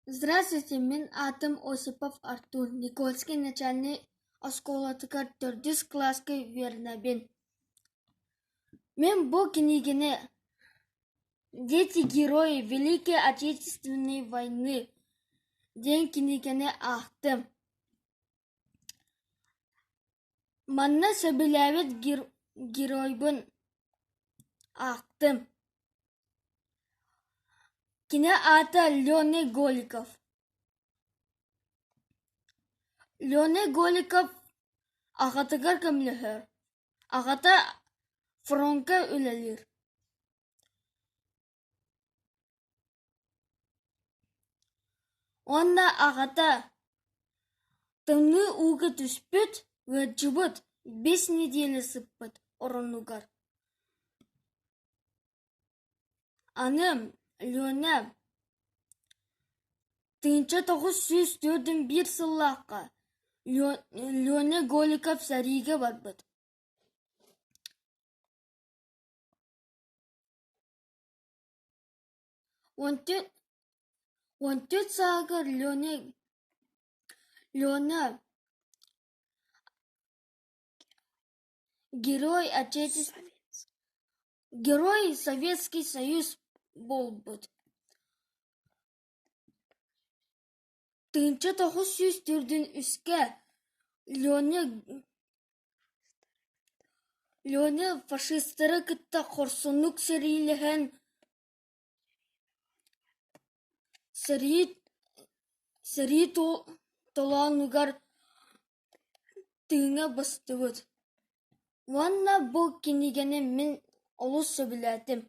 Здравствуйте, мин аатым Осипов Артур, Никольскай начальнай оскуолатыгар төрдүс кылааска үөрэнэбин. Мин бу кинигэни «Дети герои Великой Отечественной войны» диэн кинигэни аахтым. Манна сөбүлээбит геройбун аахтым. Кини аата Леня Голиков. Леня Голиков аҕатыгар көмөлөһөр. Аҕата фроҥҥа үлэлиир. Уонна аҕата тымныы ууга түспүт, ыалдьыбыт, 5 нэдиэлэ сыппыт оронугар. Аны Леня 1941 сыллаахха Леня Голиков сэриигэ барбыт. 14 сааһыгар Леня Леня Герой Герой Советский Союз буолбут. 1943 Леня Леня фашистары кытта хорсуннук сэриилэһэн сэрии сэрии толоонугар тыына быстыбыт. Уонна бу кинигэни мин олус сөбүлээтим.